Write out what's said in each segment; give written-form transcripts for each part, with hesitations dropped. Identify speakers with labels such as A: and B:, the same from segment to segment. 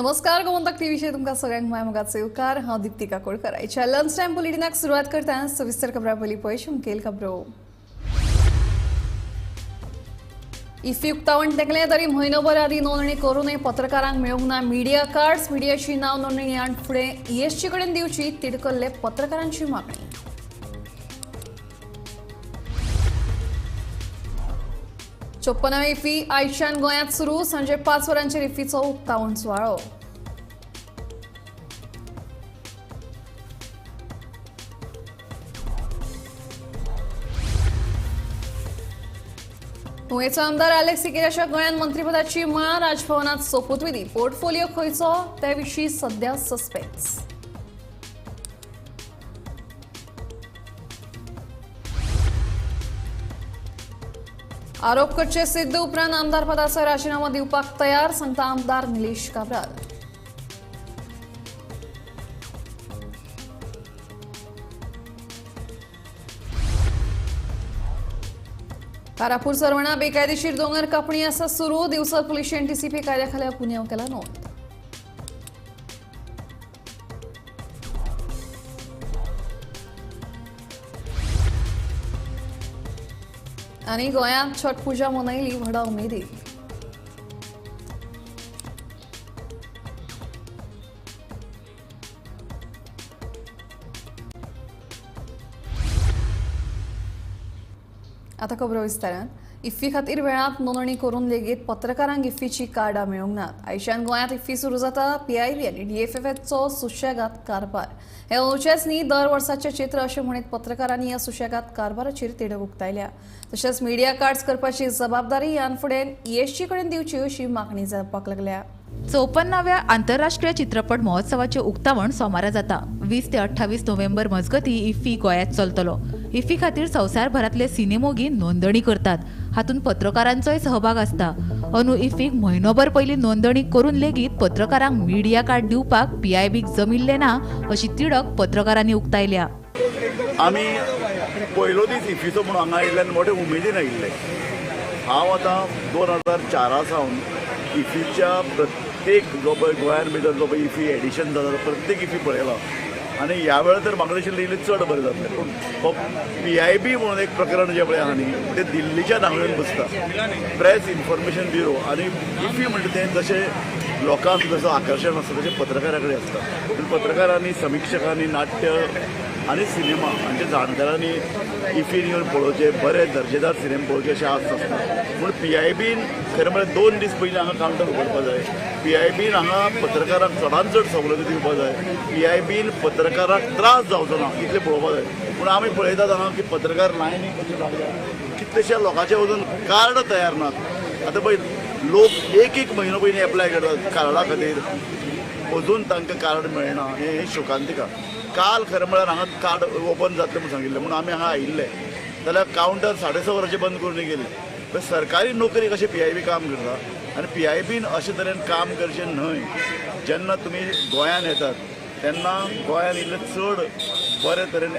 A: नमस्कार, गोमंतक टीव्हीचेर तुमकां सगळ्यांक माय मोगाचो येवकार. हांव दिप्ती काकोडकर. आयच्या लंच टायम बुलेटिनाक सुरवात करता. सविस्तर खबरां पयलीं पळय मुखेल खबरो. इफ्फी उक्तावण तेकलें तरी म्हयनोभर आदीं नोंदणी करूनय पत्रकारांक मेळूंक ना मिडिया कार्ड्स. मिडियाची नांव नोंदणी आनी फुडें ईएसची कडेन दिवची तिडकल्ले पत्रकारांची मागणी. 54व्या इफ्फी आयच्यान गोंयांत सुरू. सांजे 5 वरांचेर इफ्फीचो उक्तावण सुवाळो. नुवेचो आमदार आलेक्स सिकेराच्या गोंयांत मंत्रीपदाची माळ. राजभवनात सोपूतविधी. पोर्टफोलिओ खंयचो ते विशीं सध्या सस्पेन्स. आरोप करचे सिद्ध उपरांत आमदारपदाचो राजीनामो दिवपाक तयार, सांगता आमदार निलेश काब्राल. कारापूर सरवणा बेकायदेशीर दोंगर कापणी आसा सुरू. दिवचल पुलिशेन एनटीसीपी कायद्याखाला गुन्यांव केला नोंद. आनी गोंयांत छठ पुजा मनयली व्हडा उमेदीन. आतां खबरो विस्तारान. इफ्फी खातीर वेळांत नोंदणी करून लेगीत पत्रकारांक इफ्फीची कार्डां मेळूंक नात. आयच्यान गोंयांत इफ्फी सुरू जाता. पीआयबी आनी डीएफएफचो सुशेगाद कारभार हे अंवचेच न्ही, दर वर्साचें चित्र अशें म्हणीत पत्रकारांनी ह्या सुशेगाद कारभाराचेर तिडक उक्तायल्या. तशेंच मिडिया कार्ड्स करपाची जबाबदारी ह्यान फुडें ईएसची कडेन दिवची अशी मागणी जावपाक लागल्या.
B: 54व्या आंतरराष्ट्रीय चित्रपट महोत्सवाचे उक्तावण सोमारा जाता. 20 ते 28 नोव्हेंबर मजगती इफ्फी गोंयांत चलतलो. इफ्फी खातीर संवसारभरांतले सिनेमोगी नोंदणी करतात. हातूंत पत्रकारांचोय सहभाग आसता. अंदू इफ्फीक म्हयनोभर पयलीं नोंदणी करून लेगीत पत्रकारांक मिडिया कार्ड दिवपाक पीआयबीक जमिल्लें ना अशी तिडक पत्रकारांनी उक्तायल्या.
C: आमी पयलो दीस इफ्फीचो म्हणून हांगा आयिल्ल्यान मोठे उमेदीन आयिल्ले. हांव आतां 2004 सावन इफ्फीच्या प्रत्येक जो पळय गोंयान भितर जो पळय इफ्फी एडिशन जाता प्रत्येक इफ्फी पळयला आनी ह्या वेळार तर म्हाका दिशिल्लें इल्लें चड बरें जातलें. पूण हो पीआयबी म्हणून एक प्रकरण जें पळय आहा न्ही तें दिल्लीच्या नांव बसता, प्रेस इन्फॉर्मेशन ब्युरो. आनी इफ्फी म्हणटा तें जशें लोकांक जसो आकर्शण आसता तशें पत्रकारां कडेन आसता. पूण पत्रकारांनी, समिक्षकांनी, नाट्य आनी सिनेमा हांच्या जाणकारांनी इफ्फीन येवन पळोवचें, बरे दर्जेदार सिनेमा पळोवचे अशें आस आसता. पूण पीआयबीन खरें म्हळ्यार 2 दीस पयलीं हांगा कावंटर उगडपाक जाय. पीआयबीन हांगा पत्रकारांक चडान चड सवलती दिवपाक जाय. पीआयबीन पत्रकारांक त्रास जावचो ना इतलें पळोवपाक जाय. पूण आमी पळयतात हांगा की पत्रकार लायनीक कशे लागल्या, कितलेश्या लोकांचे अजून कार्ड तयार नात. आतां पळय लोक एक म्हयनो पयलीं एप्लाय करतात कार्डा खातीर, अजून तांकां कार्ड मेळना. हें शोकांतिका. काल खरें म्हळ्यार हांगा कार्ड ओपन जातलें म्हणून सांगिल्लें म्हणून आमी हांगा आयिल्ले, जाल्यार कावंटर 6:30 वरांचेर बंद करून गेली. सरकारी नोकरी कशें पीआयबी काम करता आनी पीआयबीन अशे तरेन काम करचें न्हय. जेन्ना तुमी गोंयान येतात तेन्ना गोंयान इल्लें चड बरे तरेन,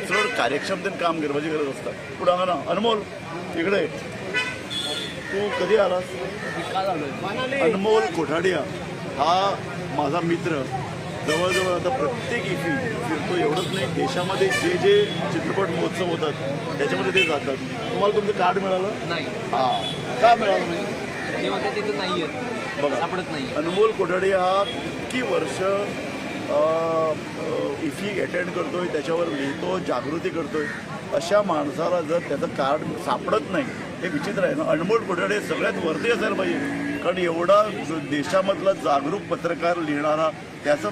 C: चड कार्यक्षमतेन काम करपाची गरज आसता. पूण हांगा ना. अनमोल इकडे तू कधी आलास? अनमोल कोठाडिया हा माझा मित्र जवळजवळ आता प्रत्येक इफ्फी फिरतो. एवढंच नाही, देशामध्ये जे जे चित्रपट महोत्सव होतात त्याच्यामध्ये ते जातात. तुम्हाला तुमचं कार्ड मिळालं
D: नाही?
C: हां, का मिळालं नाही?
D: तिथं नाही
C: बघा,
D: सापडत नाही.
C: अनमोल कोठाडिया हा किती वर्ष इफ्फी अटेंड करतोय, त्याच्यावर लिहितो, जागृती करतोय. अशा माणसाला जर त्याचं कार्ड सापडत नाही हे विचित्र आहे ना. अनमोल कोठाडे सगळ्यात वरती असायला पाहिजे, कारण एवढा देशामधला जागरूक पत्रकार लिहिणारा, त्याचं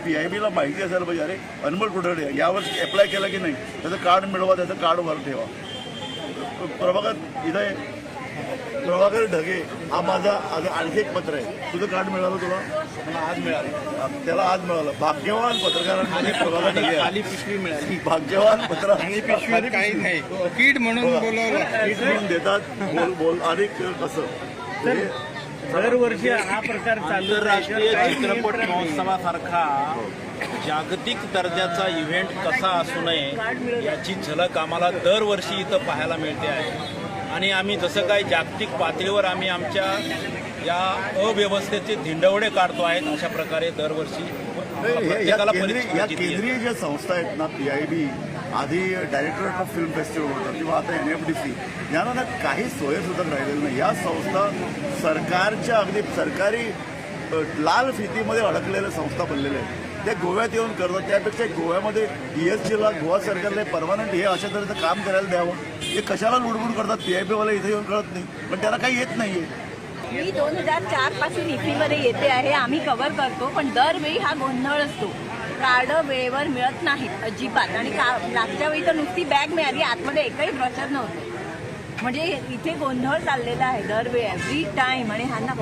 C: पीआयबीला माहिती असायला पाहिजे. अरे अनमोल कोठाडे यावर अप्लाय केला की नाही, त्याचं कार्ड मिळवा, त्याचं कार्ड वर ठेवा. प्रभाकर इथे, प्रभाकर ढगे हा माझा आणखी एक पत्र आहे. तुझं कार्ड मिळालं तुला?
D: मला आज मिळालं.
C: त्याला आज मिळालं. भाग्यवान पत्रकारांमध्ये प्रभाकर ढगे.
D: खाली पिशवी मिळाली.
C: भाग्यवान पत्रकार.
E: आणि पिशवीत काही नाही, किट म्हणून बोलावलं,
C: किट म्हणून देतात. बोल बोल. आणि कसं
F: दरवर्षी हा प्रकार चालू.
D: आंतरराष्ट्रीय चित्रपट महोत्सवासारखा जागतिक दर्जाचा इव्हेंट कसा असू नये याची झलक आम्हाला दरवर्षी इथं पाहायला मिळते आहे. आणि आम्ही जसं काय जागतिक पातळीवर आम्ही आमच्या या अव्यवस्थेचे धिंडवडे काढतो आहेत. अशा प्रकारे दरवर्षी प्रत्येकाला
C: या केंद्रीय ज्या संस्था आहेत ना, PIB, आधी डायरेक्टरेट ऑफ फिल्म फेस्टिवल होतं किंवा आता NFDC, यांना ना काही सोय सुद्धा राहिलेली नाही. या संस्था सरकारच्या अगदी सरकारी लाल फितीमध्ये अडकलेल्या संस्था बनलेल्या आहेत. त्या गोव्यात येऊन करतात, त्यापेक्षा गोव्यामध्ये ESGला गोवा सरकारला परमनंट हे अशा तऱ्हेचं काम करायला द्यावं. हे कशाला लुडबुड करतात PIB वाले इथे येऊन कळत नाही, पण त्यांना काही येत नाही आहे.
F: मी 2004 पासून इफीमध्ये येते आहे. आम्ही कव्हर करतो, पण दरवेळी हा गोंधळ असतो. कार्ड वेळेवर मिळत नाहीत अजिबात. आणि मागच्या वेळी तर नुसती बॅग मिळाली, आतमध्ये एकही ब्रशर नव्हतं. म्हणजे इथे गोंधळ चाललेला आहे दरवेळी, एव्हरी टाईम. आणि ह्यांना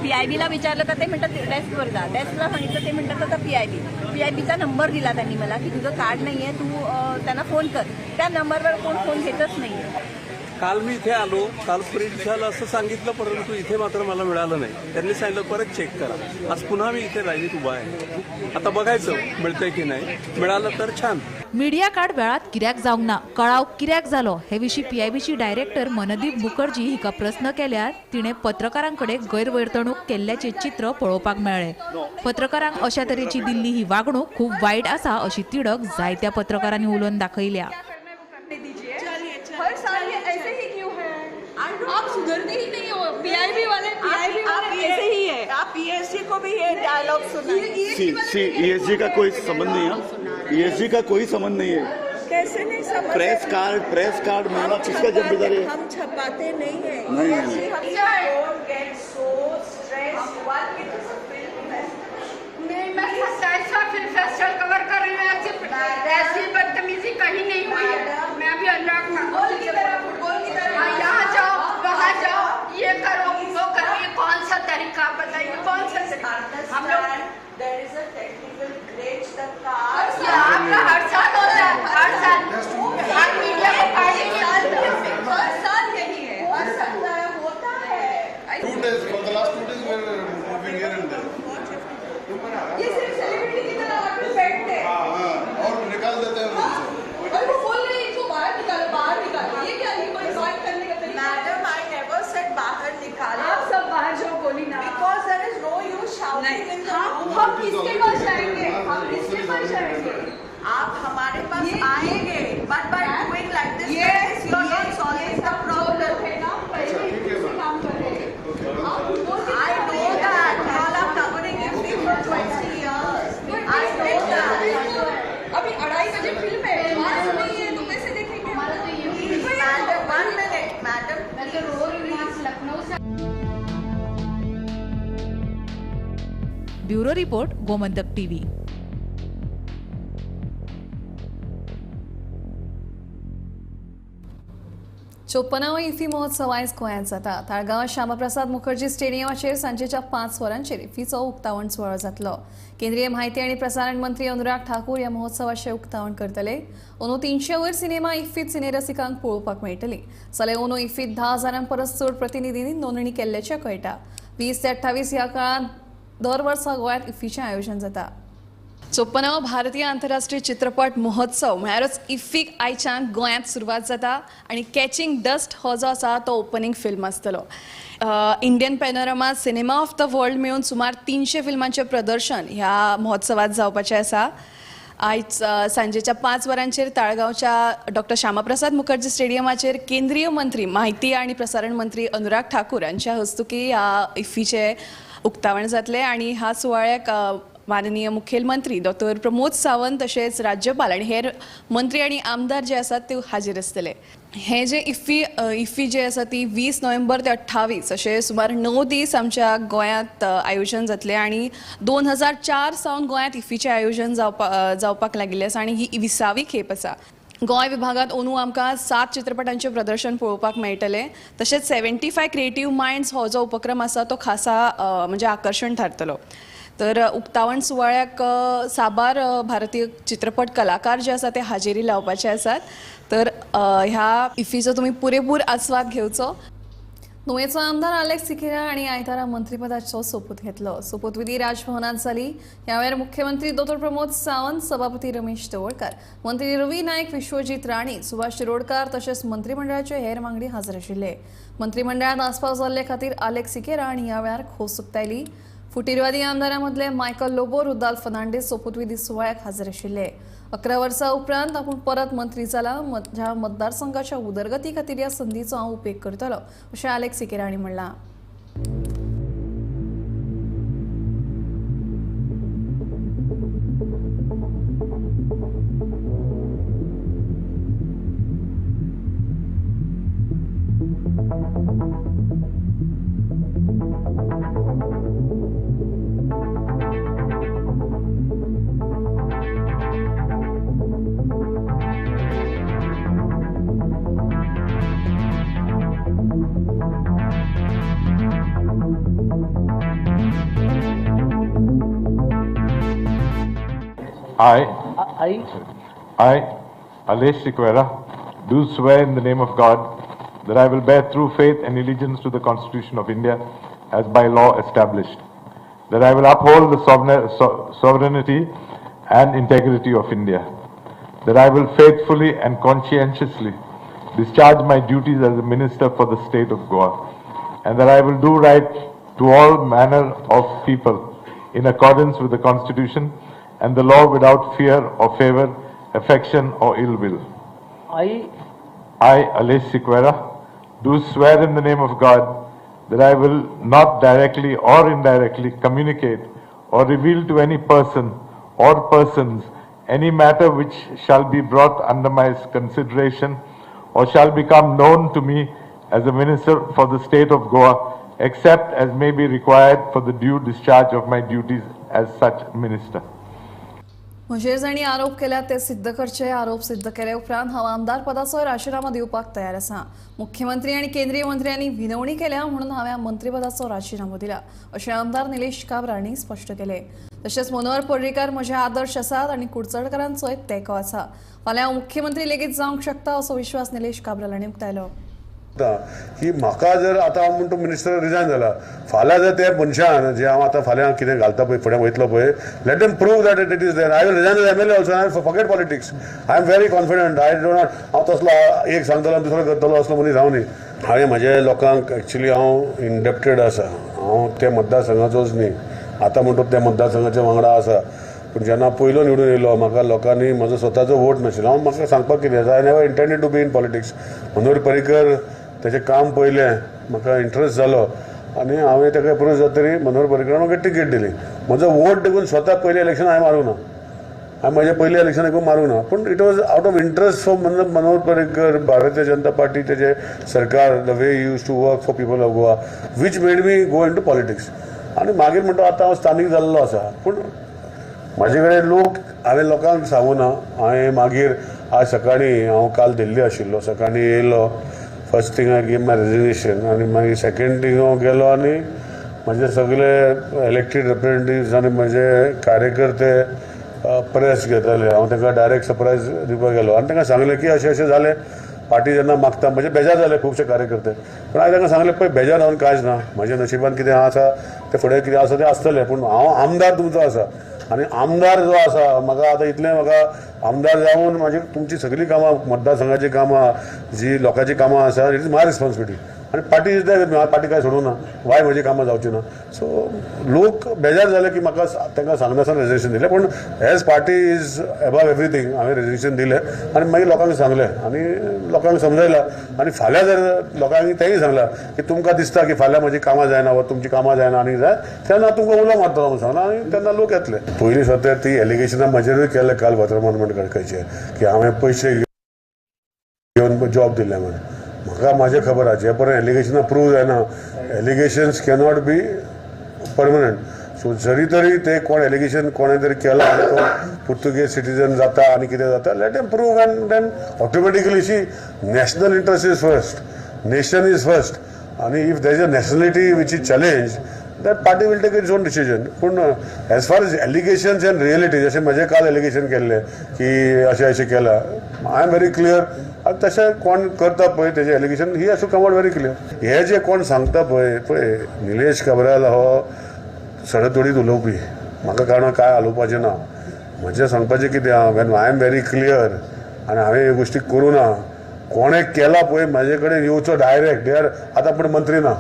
F: PIBला विचारलं तर ते म्हणतात डेस्कवर जा, डेस्कला सांगितलं ते म्हणतात आता PIBचा नंबर दिला त्यांनी मला की तुझं कार्ड नाही आहे, तू त्यांना फोन कर. त्या नंबरवर कोण फोन घेतच नाही आहे.
G: काल मी इथे आलो, काल प्रिंट झालं असं सांगितलं, परंतु इथे मात्र मला मिळालं नाही. त्यांनी सांगितलं परत चेक करा. आज पुन्हा मी इथे लाईनीत उभा आहे. आता बघायचं मिळतंय की नाही. मिळालं तर छान.
B: मीडिया कार्ड वेळात कित्याक जावंक ना, कळाव कित्याक जालो हे विशीं PIBची डायरेक्टर मनदीप मुखर्जी हिका प्रस्न केल्यार तिणें पत्रकारांकडे गैरवर्तणूक केल्ल्याचें चित्र पळोवपाक मेळ्ळें. पत्रकारांक अशा तरेची दिल्ली ही वागणूक खूब वायट आसा अशी तिडक जायत्या पत्रकारांनी उलोवन दाखयल्या.
H: हर साल ये ऐसे ही क्यों है? आप सुधरते ही नहीं हो. PIB वाले, PIB वाले
I: ऐसे ही है. आप PSC को भी ये डायलॉग सुनाइए.
C: सी ESG का कोई संबंध नहीं है. ESG का कोई संबंध नहीं है.
I: कैसे नहीं समझ?
C: प्रेस कार्ड मिलना किसका जिम्मेदारी है?
I: हम छपाते नहीं है.
C: नहीं.
H: नहीं, मैं 27वां फिल्म फेस्टिवल कवर कर रही हूँ. ऐसी बदतमीजी कहीं नहीं हुई है. मैं भी अनुराग ठाकुर की तरह, फुटबॉल की तरह, यहाँ जाओ वहाँ जाओ, ये करो वो करो. ये कौन सा तरीका बताइए, कौन सा तरीका? हम लोग आपका हर साल होता है, हर साल आप मीडिया को पार्टी
I: हर साल यही है, हर साल होता है.
E: 2 days, for the last 2 days we are moving here and there.
H: ये सिर्फ सेलिब्रिटी की तरह आके बैठते हैं
E: और निकाल देते हैं.
H: और वो बोल रहे हैं इनको बाहर निकालो, बाहर निकालो. ये क्या, ये कोई बात करने का तरीका?
I: मैडम, I never said बाहर निकालो.
H: आप सब बाहर जाओ बोली ना.
I: Because there is no use shouting in the room.
H: हम किसके पास जाएंगे? हम किसके पास जाएंगे?
I: आप हमारे पास आएंगे, but by doing like this you are not solving the problem.
H: है ना, पहले काम कर रहे हैं.
I: I know that you all are covering IFFI for 20 years. I know that.
H: अभी 2:30 बजे फिल्म है, आज नहीं है तो कैसे देखेंगे?
J: हमारा तो ये
I: मैडम, 1 मिनट मैडम.
J: मैं तो रो रही हूँ लखनऊ से.
B: Bureau report, Gomantak TV.
A: 54वो IFFI महोत्सव आयज गोंयांत जाता. ताळगांव श्यामाप्रसाद मुखर्जी स्टेडियमाचेर सांजेच्या 5 वरांचेर इफ्फीचो उक्तावण सुवाळो जातलो. केंद्रीय म्हायती आनी प्रसारण मंत्री अनुराग ठाकूर ह्या महोत्सवाचें उक्तावण करतले. अंदू 300 वयर सिनेमा इफ्फीत सिनेरसिकांक पळोवपाक मेळटली. जाल्यार अंदू इफ्फीत 10,000 परस चड प्रतिनिधींनी नोंदणी केल्ल्याचें कळटा. 20 ते 28 ह्या काळांत दर वर्सा गोंयांत इफ्फीचें आयोजन जाता. 54वो भारतीय आंतरराष्ट्रीय चित्रपट महोत्सव म्हळ्यारच इफ्फीक आयच्यान गोंयांत सुरवात जाता आनी कॅचिंग डस्ट हो जो आसा तो ओपनींग फिल्म आसतलो. Indian Panorama cinema of the world मेळून सुमार 300 फिल्मांचें प्रदर्शन ह्या महोत्सवात जावपाचें आसा. आयज सांजेच्या 5 वरांचेर ताळगांवच्या डॉक्टर श्यामाप्रसाद मुखर्जी स्टेडियमाचेर केंद्रीय मंत्री म्हायती आनी प्रसारण मंत्री अनुराग ठाकूर हांच्या हस्तुकी ह्या इफ्फीचें उक्तावण जातलें आनी ह्या सुवाळ्याक माननीय मुखेलमंत्री डॉक्टर प्रमोद सावंत तशेंच राज्यपाल आनी हेर मंत्री आनी आमदार जे आसात ते हाजीर आसतले. हे जे इफ्फी जे आसा ती 20 नोव्हेंबर ते 28 अशे सुमार 9 दीस आमच्या गोंयांत आयोजन जातलें आनी 2004 सावन गोंयांत इफ्फीचें आयोजन जावपाक लागिल्लें आसा आनी ही 20वी खेप आसा. गोंय विभागांत अंदू आमकां 7 चित्रपटांचें प्रदर्शन पळोवपाक मेळटलें. तशेंच 75 क्रिएटीव मायंड्स हो जो उपक्रम आसा तो खासा म्हणजे आकर्शण थारतलो. तर उक्तावण सुवाळ्याक साबार भारतीय चित्रपट कलाकार जे आसा ते हाजेरी लावपाचे आसात. तर ह्या इफ्फीचो तुमी पुरेपूर आस्वाद घेवचो. नुवेचो आमदार आलेक्स सिकेरा हांणी आयतारा मंत्रीपदाचो सोपूत घेतलो. सोपूतविधी राजभवनात जाली. ह्या वेळार मुख्यमंत्री डॉ प्रमोद सावंत, सभापती रमेश तवडकार, मंत्री रवी नायक, विश्वजीत राणे, सुभाष शिरोडकार तशेंच मंत्रीमंडळाचे हेर वांगडी हाजीर आशिल्ले. मंत्रीमंडळात आस्पाव जाल्ले खातीर आलेक्स सिकेरा हांणी ह्या वेळार खोस उक्तायली. फुटीरवादी आमदारां मदले मायकल लोबो, रुदाल फर्नांडीस सोपूतविधी सुवाळ्याक हाजीर आशिल्ले. 11 वर्सां उपरांत आपूण परत मंत्री जाला. म्हज्या मतदारसंघाच्या उदरगती खातीर ह्या संदीचो हांव उपेग करतलो अशें आलेक्स सिकेरा हांणी म्हणलां.
K: I, Aleix Sequeira, do swear in the name of God that I will bear true faith and allegiance to the Constitution of India as by law established, that I will uphold the sovereignty and integrity of India, that I will faithfully and conscientiously discharge my duties as a minister for the state of Goa, and that I will do right to all manner of people in accordance with the Constitution and the law without fear or favor, affection or ill will. I, Aleix Sequeira, do swear in the name of God that I will not directly or indirectly communicate or reveal to any person or persons any matter which shall be brought under my consideration or shall become known to me as a minister for the state of Goa, except as may be required for the due discharge of my duties as such minister.
A: म्हजेर जांणी आरोप केल्यात ते सिद्ध करचे. आरोप सिद्ध केले उपरांत हांव आमदार पदाचो राजिनामो दिवपाक तयार आसा. मुख्यमंत्री आनी केंद्रीय मंत्र्यांनी विनवणी केल्या म्हणून हांवें मंत्रीपदाचो राजिनामो दिला अशें आमदार निलेश काब्रा हांणी स्पश्ट केलें. तशेंच मनोहर पर्रीकार म्हजे आदर्श आसात आनी कुडचडकारांचोय तेंको आसा. फाल्यां हांव मुख्यमंत्री लेगीत जावंक शकता असो विश्वास निलेश काब्राल हांणी उक्तायलो.
E: की म्हाका जर आतां हांव म्हणटा मिनिस्टर रिजायन जाला, फाल्यां जर ते मनशान जे हांव आतां फाल्यां कितें घालता पळय फुडें वयतलो पळय, let them prove that it is there. I will resign as MLA also. I forget politics. I am very confident. I do not हांव तसलो एक सांगतलो आनी दुसरो करतलो असलो मनीस हांव न्ही. हांवें म्हजे लोकांक एक्चुली हांव इनडेप्टेड आसा. हांव त्या मतदारसंघाचोच न्ही, आतां म्हणटा त्या मतदारसंघाच्या वांगडा आसा, पूण जेन्ना पयलो निवडून येयलो म्हाका लोकांनी म्हजो स्वताचो वोट नाशिल्लो. हांव म्हाका सांगपाक कितें आसा, I never intended to be in politics. Manohar Parrikar तेचें काम पळयलें, म्हाका इंट्रस्ट जालो आनी हांवें ताका एप्रोच जातरी मनोहर पर्रीकरान म्हाका टिकेट दिली. म्हजो वोट देखून स्वता पयलें इलेक्शन हांवें मारूंक ना, हांवें म्हजें पयलें इलेक्शन देखून मारूंक ना, पूण it was out of interest for Manohar Parrikar, Bharatiya Janata Party, तेजें सरकार, the way use to work for people of Goa, which made me go into politics. आनी मागीर म्हणटा आतां हांव स्थानीक जाल्लो आसा, पूण म्हजे कडेन लोक हांवें लोकांक सांगूं ना. हांवें मागीर आज सकाळीं हांव काल दिल्ली आशिल्लो, सकाळीं येयलो, first thing I give my resignation आनी मागीर सेकेंड थींग हांव गेलो आनी म्हजे सगळे इलेक्टेड रिप्रेझेंटेटिव्स आनी म्हजे कार्यकर्ते प्रेस घेताले. हांव तांकां डायरेक्ट सरप्रायज दिवपाक गेलो आनी तांकां सांगलें की अशें अशें जालें, पार्टी जेन्ना मागता म्हजे बेजार जाले खुबशे कार्यकर्ते, पूण हांवें तांकां सांगलें पळय बेजार जावन कांयच ना, म्हज्या नशिबान कितें आसा तें फुडें कितें आसा तें आसतलें, पूण हांव आमदार तुमचो आसा आनी आमदार जो आसा म्हाका आतां इतलें म्हाका आमदार जावन म्हाजी तुमची सगळीं कामां, मतदारसंघाची कामां, जी लोकांची कामां आसा, it is my responsibility. आनी पार्टी is there, party कांय सोडूंक ना, वाय म्हजी कामां जावची ना. सो लोक बेजार जाले की म्हाका तांकां सांगनासतना रेजिग्नेशन दिलें, पूण as party is above everything हांवें रेजिग्नेशन दिलें आनी मागीर लोकांक सांगलें आनी लोकांक समजयलां. आनी फाल्यां जर लोकांक तेंय सांगलां की तुमकां दिसता की फाल्यां म्हजी कामां जायना वा तुमची कामां जायना आनी जाय, तेन्ना तुमकां उलो मारतलो म्हूण सांगलां आनी तेन्ना लोक येतले. पयलीं सद्या ती एलिगेशनां म्हजेरूय केलें काल वर्तमानपत्र खंयचें की हांवें पयशे घेवन जॉब दिले म्हूण. म्हाका म्हाजें खबर आसा, जे पर्यंत एलिगेशनां प्रूव जायना, allegations cannot be permanent. So जरी तरी ते कोण एलिगेशन कोणें तरी केलां आनी तो पुर्तुगेज सिटीजन जाता आनी कितें जाता, let them prove and then automatically see national interest is first, nation is first, आनी if there is a nationality which is challenge, that party will take its own decision. पूण as far as allegations and reality, जशें म्हजें काल allegation केल्लें की अशें अशें केलां, I am very clear, आनी तशें कोण करता पळय तेजें allegation he has to come out very clear. हे जे कोण सांगता पळय पळय निलेश काब्राल हो सडतोडीत उलोवपी, म्हाका कारण काय उलोवपाचें ना. म्हजें सांगपाचें कितें आहा, when I am very clear आनी हांवें ह्यो गोश्टी करूं ना, कोणें केला पळय म्हाजे कडेन येवचो डायरेक्ट. They are आतां पूण मंत्री ना,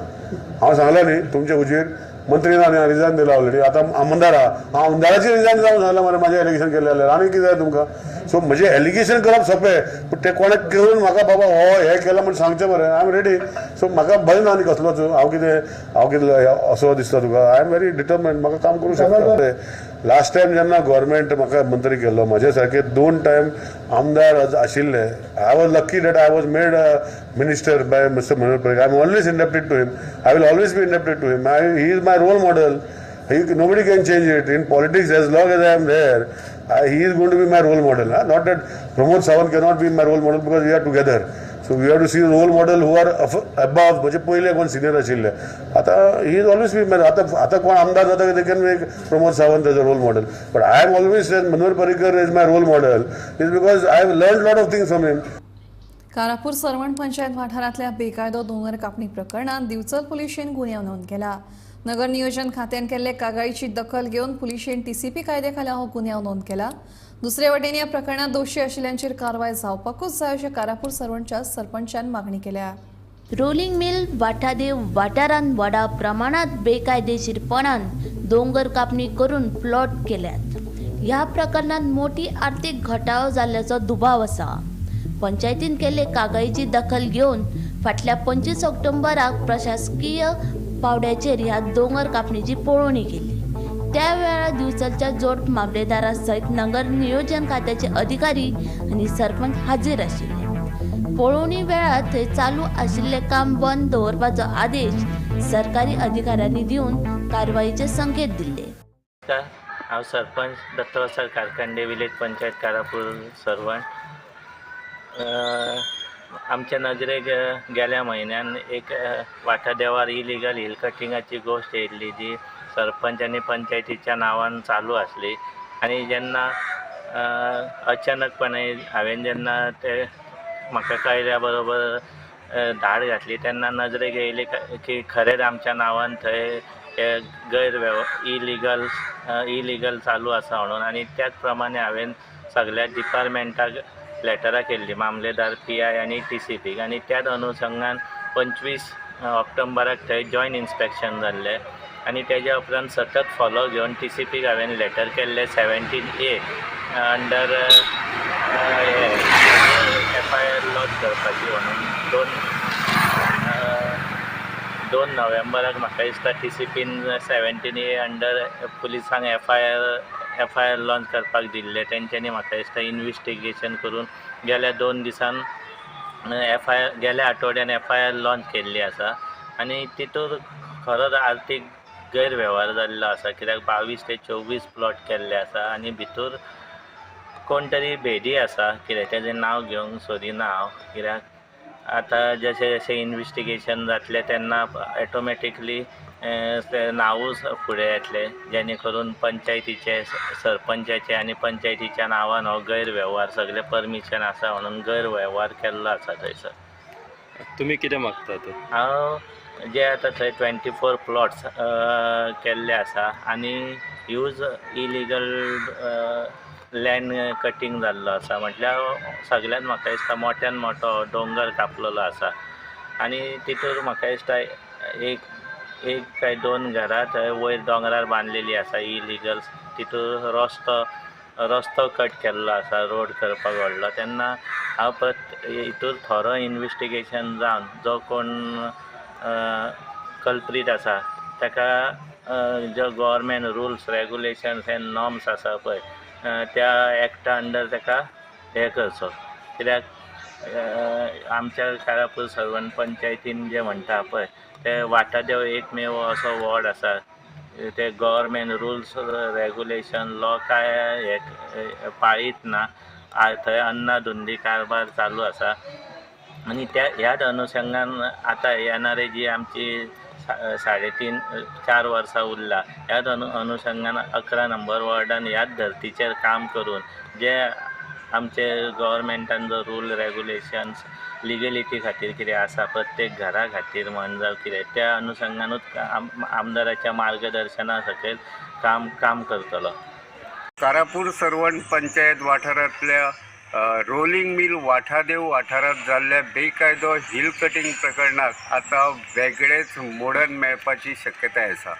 E: हांव सांगलां न्ही तुमचे हुजीर, मंत्री ना न्ही, रिजायन दिला ऑलरेडी. आतां आमदार आहा, हांव आमदाराचेर रिजायन जावन सांगलां मरे, म्हाजें एलिगेशन केलें जाल्यार आनी कितें जाय तुमकां. सो म्हजें एलिगेशन करप सोंपें, पूण तें कोणें करून म्हाका बाबा हो हें केलां म्हूण सांगचें मरे, I am ready. सो म्हाका भंय ना न्ही कसलोच, हांव कितें असो दिसता तुका, I am very determined, म्हाका काम करूं शकता. लास्ट टायम जेन्ना गव्हर्मेंट म्हाका मंत्री केल्लो, म्हजे सारके 2 टायम आमदार आशिल्ले. I was lucky that I was made minister by Mister Manohar Parrikar. I am always indebted to him, I will always be indebted to him. He is my role model. Nobody can change it. In politics, as long as I am there, he is going to be my role model. Not that Pramod Sawant cannot be my role model, because we are together. So we have to see role model who are above, म्हणजे पयले कोण senior आशिल्ले. आतां he is always be my, आतां कोण आमदार जाता they can make Pramod Sawant as a role model. But I am always Manohar Parrikar is my role model, is because I have learn lot of things from him.
A: Karapur Sarvan panchayat वाठारांतल्या बेकायदो दोंगर कापणी प्रकरणात दिवचल पुलिशेन गुन्यांव नोंद केला. नगर नियोजन खात्यान केल्ले कागाळीची दखल घेवन पुलिशेन टीसीपी कायद्याखाला हो गुन्यांव नोंद केला. दुसरे वटेन ह्या प्रकरणात दोशी आशिल्ल्यांचेर कारवाय जावपाकूच जाय अशें कारापूर सरवणच्या सरपंचान मागणी केल्या.
L: रोलिंग मिल वाठादेव वाठारांत व्हडा प्रमाणात बेकायदेशीरपणान दोंगर कापणी करून प्लॉट केल्यात. ह्या प्रकरणात मोठी आर्थिक घटाव जाल्ल्याचो दुबाव आसा. पंचायतीन केल्ले कागाळीची दखल घेवन फाटल्या 25 ऑक्टोबराक प्रशासकीय पावड्याचेर ह्या दोंगर कापणीची पळोवणी केली. त्या वेळार दिवचलच्या जोड मामलेदारा सयत नगर नियोजन खात्याचे अधिकारी आनी सरपंच हाजीर आशिल्ले. पळोवणी वेळार थंय चालू आशिल्लें काम बंद दवरपाचो आदेश सरकारी अधिकाऱ्यांनी दिवन कारवाईचे संकेत दिल्ले.
M: नमस्कार, हांव सरपंच दत्तवत्सल कारखंडे, विलेज पंचायत कारापूर सरवण. आमच्या नजरेक गेल्या म्हयन्यान एक वाठादेवार इलिगल हिल कटिंगाची गोश्ट येयल्ली, जी सरपंच आनी पंचायतीच्या नांवान चालू आसली. आनी जेन्ना अचानकपणे हांवें जेन्ना ते म्हाका कळ्ळ्या बरोबर धाड घातली तेन्ना नजरेक येयली की खरेंच आमच्या नांवान थंय हे गैरवेव इलिगल चालू आसा म्हणून. आनी त्याच प्रमाणे हांवें सगळ्या डिपार्टमेंटाक लेटरां केल्ली, मामलेदार, PI आनी TCP. आनी त्याच अनुशंगान 25 ऑक्टोबराक थंय जॉयंट इन्स्पेक्शन जाल्लें आनी तेज्या उपरांत सतत फॉलो घेवन TCP हांवें लेटर केल्लें 17A under FIR launch करपाची म्हणून. 2 नोव्हेंबराक म्हाका दिसता TCPन 17A under पुलिसांक FIR launch करपाक दिल्लें. तेंच्यांनी म्हाका दिसता इन्वेस्टिगेशन करून गेल्या 2 दिसान FIR, गेल्या आठवड्यान FIR launch केल्ली आसा. आनी तितूर खरोच आर्थीक गैरवेव्हार जाल्लो आसा, कित्याक 22 ते 24 प्लॉट केल्ले आसा आनी भितर कोण तरी भेदी आसा, कित्याक तेजें नांव घेवंक सोदिना हांव, कित्याक आतां जशें जशें इन्वेस्टिगेशन जातलें तेन्ना ऑटोमॅटिकली ते नांवूच फुडें येतलें, जेणे करून पंचायतीचे, सरपंचाचे आनी पंचायतीच्या नांवान हो गैरवेव्हार, सगळें परमिशन आसा म्हणून गैरवेव्हार केल्लो आसा थंयसर.
N: तुमी कितें मागतात?
M: हांव जे आतां थंय 24 प्लॉट्स केल्ले आसा आनी ह्यूज इलिगल लँड कटींग जाल्लो आसा, म्हटल्यार सगळ्यात म्हाका दिसता मोट्यान मोटो दोंगर कापलेलो आसा. आनी तितूर म्हाका दिसता एक काय 2 घरां थंय वयर दोंगरार बांदलेली आसा इलिगल. तितूर रस्तो कट केल्लो आसा रोड करपाक व्हडलो. तेन्ना हांव परत हितूर थोरो इन्वेस्टिगेशन जावन जो कोण कल्प्रीट आसा ताका जो government rules regulations and norms आसा पळय त्या एक्टा अंडर ताका हें करचो. कित्याक आमच्या कारापूर सरवण पंचायतीन जें म्हणटा पळय ते वाठादेव एकमेव असो वॉर्ड आसा, ते गव्हर्मेंट रुल्स रेगुलेशन लॉ काय हे पाळीत ना, थंय अन्नाधुंदी कारभार चालू आसा. आनी त्या ह्याच अनुशंगान आतां येणारे जी आमची 3.5-4 वर्सां उरला, ह्याच अनुशंगान 11 नंबर वॉर्डान ह्याच धर्तीचेर काम करून जे आमचे गव्हर्मेंटान जो रूल रेगुलेशन्स लिगलिटी खातीर कितें आसा प्रत्येक घरा खातीर म्हण जावं कितें त्या अनुशंगानूच आमदाराच्या मार्गदर्शना सकयल काम काम करतलो.
O: कारापूर सर्वण पंचायत वाठारांतल्या रोलिंग मिल वाठादेव वाठारांत जाल्ल्या बेकायदो हिल कटिंग प्रकरणाक आतां वेगळेच मोडण मेळपाची शक्यताय आसा.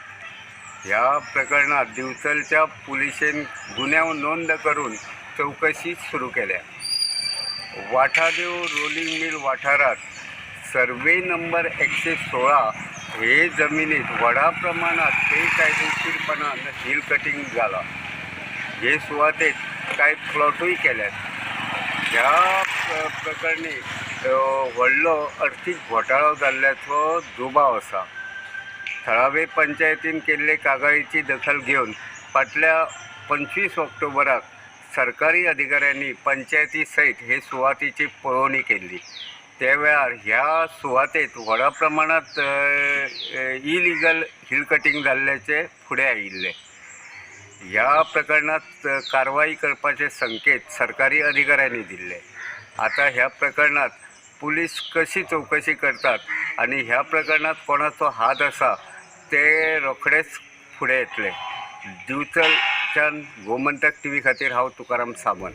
O: ह्या प्रकरणात दिवचलच्या पुलिशेन गुन्यांव नोंद करून चवकशी सुरू केल्या. वाठादेव रोलिंग मिल वाठारांत सर्वे नंबर 116 हे जमिनीत व्हडा प्रमाणात बेकायदेशीरपणान हिल कटिंग जाला. हे सुवातेत कांय प्लॉटूय केल्यात. ह्या प्रकरणी व्हडलो अर्थीक घोटाळो जाल्ल्याचो दुबाव आसा. थळावे पंचायतीन केल्ले कागाळीची दखल घेवन फाटल्या 25 ऑक्टोबराक सरकारी अधिकाऱ्यांनी पंचायती सयत हे सुवातेची पळोवणी केल्ली. त्या वेळार ह्या सुवातेत व्हडा प्रमाणात इलिगल हिल कटिंग जाल्ल्याचें फुडें आयिल्लें. ह्या प्रकरणात कारवाई करपाचे संकेत सरकारी अधिकाऱ्यांनी दिल्ले. आतां ह्या प्रकरणात पुलीस कशी चवकशी करतात आनी ह्या प्रकरणात कोणाचो हात आसा ते रोखडेच फुडें येतले. दिवचलच्यान गोमंतक टीव्ही खातीर हांव तुकाराम सावंत.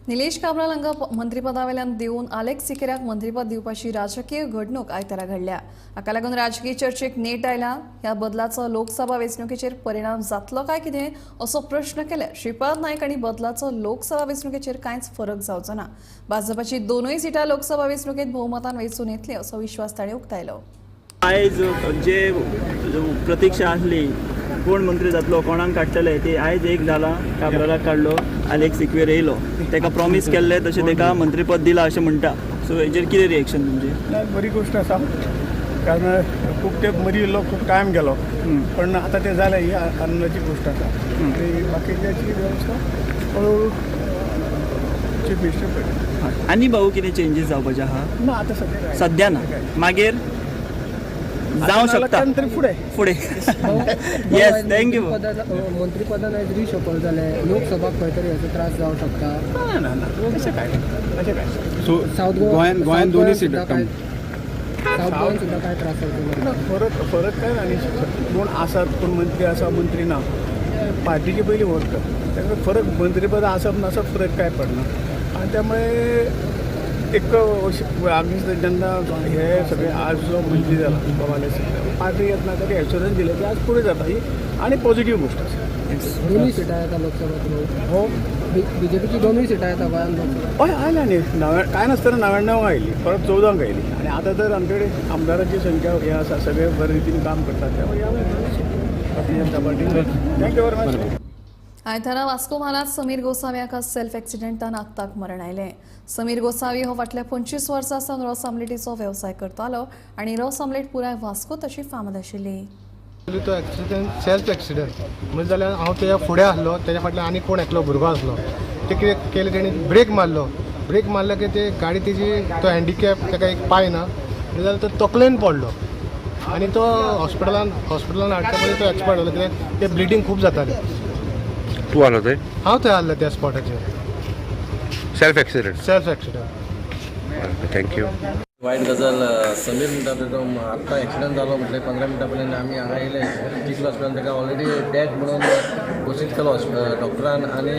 A: निलेश काब्राल हांकां मंत्रीपदावेल्यान देवन आलेक्स सिकेराक मंत्रीपद दिवपाची राजकीय घडणूक आयतारा घडल्या. हाका लागून राजकीय चर्चेक नेट आयला. ह्या बदलाचो लोकसभा वेंचणुकेचेर परिणाम जातलो काय कितें असो प्रश्न केल्यार श्रीपाद नायक आनी बदलाचो लोकसभा वेंचणुकेचेर कांयच फरक जावचो ना. भाजपाची 2 सिटां लोकसभा वेंचणुकेंत भोवमतान वेंचून येतली असो विश्वास ताणें उक्तायलो.
P: आयज जे प्रतिक्षा आसली कोण मंत्री जातलो कोणाक काडटले ती आयज एक जाला. काब्रालाक काडलो, आलेक्स सिक्वेर येयलो, ताका प्रॉमीस केल्लें तशें ताका मंत्रीपद दिलां अशें म्हणटा. सो हेजेर कितें रिएक्शन तुमचें?
Q: ना, बरी गोश्ट आसा, कारण खूब तेंप मदीं इल्लो खूब टायम गेलो, पण आतां तें जालें ही आनंदाची गोश्ट आसा. आनी बाकीच्याची वेवस्था हळूहळू चीफ मिनिस्टर पळयता.
P: आनी भाऊ कितें चेंजीस जावपाचे आहा?
Q: ना, आतां सद्या
P: सद्या ना, मागीर जावं शकता
Q: फुडें
P: फुडें. Yes, thank you.
R: मंत्रीपदान आयज रिशफल जालें, लोकसभा खंय तरी हेचो त्रास जावं शकता?
Q: ना ना ना, तशें कांय तशें कांय.
S: सो गोंयान गोंयान दोनूय सीट,
R: सावथ गोंयान सुद्दां कांय त्रास जावचो
Q: ना? फरक फरक कांय ना. आनी कोण आसात, कोण मंत्री आसा मंत्री ना, पार्टीचे पयलीं व्हरता ताका फरक मंत्रीपद आसप नासप फरक कांय पडना. आनी त्यामुळे एक आमी जेन्ना हे सगळे आज जो मंत्री जाला बाबा पार्टी येतना ताका एश्योरन्स दिलें की आज फुडें जाता ही आनी पॉझिटीव गोश्ट आसा.
R: दोनूय सिटां येता लोकसभा?
Q: हो,
R: बीजेपीची दोनूय सिटां येता गोंयांत लोकसभा?
Q: हय, आयल्या न्ही. कांय नासतना 99 आयली, परत 14 आयली. आनी आतां तर आमचे कडेन आमदाराची संख्या हे आसा, सगळे बरे रितीन काम करतात, त्यामुळे ह्या Bharatiya Janata Party. Thank you very much.
A: आयतारा वास्को म्हालांत समीर गोसावी हाका सेल्फ एक्सिडेंटान आक्ताक मरण आयलें. समीर गोसावी हो फाटल्या 25 वर्सां सावन रस आमलेटीचो वेवसाय करतालो आनी रस आमलेट पुराय वास्को तशी फामाद आशिल्ली.
T: तो एक्सिडेंट सेल्फ एक्सिडेंट म्हणजे जाल्यार हांव तेज्या फुडें आसलो, तेज्या फाटल्यान आनी कोण एकलो भुरगो आसलो. ते कितें केलें तेणी ब्रेक मारलो, ब्रेक मारलो की ते गाडी तेजी तो हँडिकॅप ताका एक पांय ना जाल्यार तो तकलेन पडलो आनी तो हॉस्पिटलान हॉस्पिटलान हाडटा पळय तो एक्सपायर्ड जालो. कित्याक ते ब्लिडींग खूब जातालें.
S: तूं आसलो थंय?
T: हांव थंय आसलो त्या स्पॉटाचेर.
S: Self accident?
T: Self accident.
S: Thank you.
U: वायट गजाल, समीर म्हणटा तो आत्तां एक्सिडंट जालो म्हटल्यार 15 मिनटां पयलीं आमी हांगा येयले चिखल हॉस्पिटलान, ताका ऑलरेडी डेथ म्हणून घोशीत केलो डॉक्टरान. आनी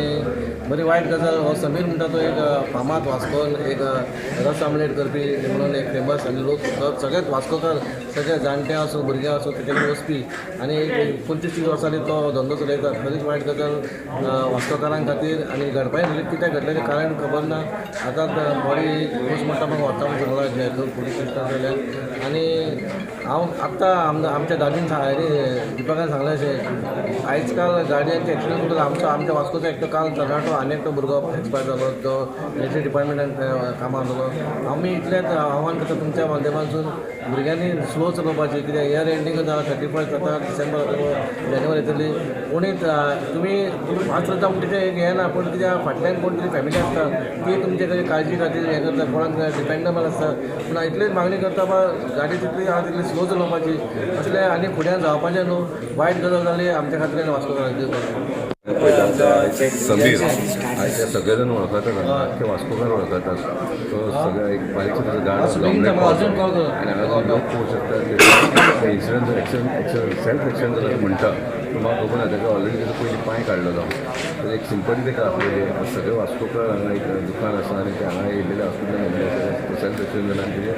U: बरी वायट गजाल, हो समीर म्हणटा तो एक फामाद वास्कोन एक रस आमलेट करपी म्हणून एक फेमस, आनी लोक सगळेच वास्कोकार सगळे जाणटे आसूं भुरगे आसूं तेजे कडेन वचपी आनी एक 25-30 वर्सांनी तो धंदो चलयता. खरीच वायट गजाल वास्कोकारां खातीर. आनी घडपाय कित्याक घडलें तें कारण खबर ना. आतां बॉडी पोस्टमॉर्टमाक व्हरता म्हणून सांगलां पुलीस स्टेशनांतल्यान. आनी हांव आत्तां आमच्या दादीन दिपकान सांगलें अशें आयज काल गाडयांचे एक्सिडंट सुद्दां आमचो आमच्या वास्कोचो एकटो काल तरणाटो आनी एकटो भुरगो एक्सपायर जालो, तो एच डिपार्टमेंटान कामाक आसलो. आमी इतलेंच आव्हान करता तुमच्या माध्यमांतसून भुरग्यांनी स्लो चलोवपाची, कित्याक इयर एंडींग जाला, 31 जाता, डिसेंबर जानेवारी येतली. कोणी तुमी फास्ट चलता म्हण तेजें एक हें ना, पूण कित्याक फाटल्यान कोण तरी फॅमिली आसता ती तुमचे कडेन काळजी खातीर हें करता, कोणाक डिपेंडेबल आसता. पूण इतलीच मागणी करता बा गाडी तितली आहा तितली स्लो चलोवपाची, असलें आनी फुड्यान जावपाचें न्हू. वायट गजाल जाली आमच्या खातीर आनी वास्कोकारांक.
D: आमचो समीर आयज ते सगळे जाण वळखतात, आख्खे वास्कोकार वळखतात. तो सगळे एक बारीकसो ताचो गाडो डॉमिनेट आनी हांगा लोक पळोवंक शकता ते इन्सिडंट एक्सिडंट सेल्फ एक्सिडंट जाला अशें म्हणटा, पूण म्हाका खबर ना. ताका ऑलरेडी ताजो पयलीं पांय काडलेलो, तर एक सिंपती ताका आसलेली. सगळे वास्कोकार हांगा एक दुकान आसा आनी ते हांगा येयलेले हॉस्पिटलान येयल्ले आसा. सेल्फ एक्सिडंट जाला आनी तेजें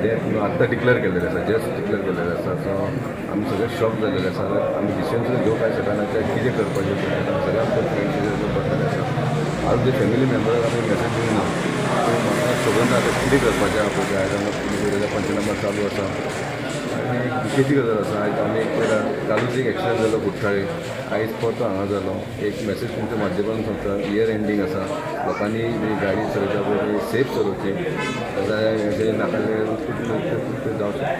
D: डेथ आत्तां डिक्लेर केल्लेलें आसा, जस्ट डिक्लेर केल्लेलें आसा. सो आमी सगळे शॉक जाल्लेले आसा. आमी डिसिजन सुद्दां घेवंक कांय शकना कितें करपाचें तें. सगळे आमचे फ्रेंड्स बसलेले आसा. हांव जे फॅमिली मेंबराक आमी मॅसेज दिवंक ना, पूण म्हाका खबर ना आतां कितें करपाचें आहा. पळय आयज हांगा पुलीस पंचनामा चालू आसा आनी एक दुखेची गजाल आसा. आयज आमी एक कालूच एक एक्सिडंट जालो कुठ्ठाळे, आयज परतो हांगा जालो. एक मॅसेज तुमच्या माध्यमांतून सांगता, इयर एंडींग आसा, लोकांनी गाडी चलयता पळय सेफ चलोवची, जाल्यार अशें नाका जावंक शकता.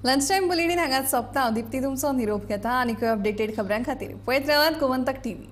A: लंच टायम बुलेटीन हांगाच सोंपता. हांव दीप्ती तुमचो निरोप घेता आनीकय अपडेटेड खबरां खातीर पळयत रावात गोमंतक टीव्ही.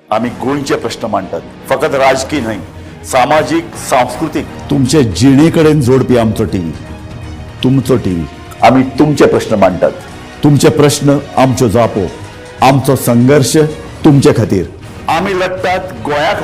C: आमी गोंयचे प्रश्न मांडटात, फकत राजकीय न्हय, सामाजीक, सांस्कृतीक, तुमचे जिणे कडेन जोडपी आमचो टीव्ही, तुमचो टीव्ही. आमी तुमचे प्रश्न मांडटात, तुमचे प्रश्न आमच्यो जापो, आमचो संघर्श तुमचे खातीर. आमी लढटात गोंया खातीर.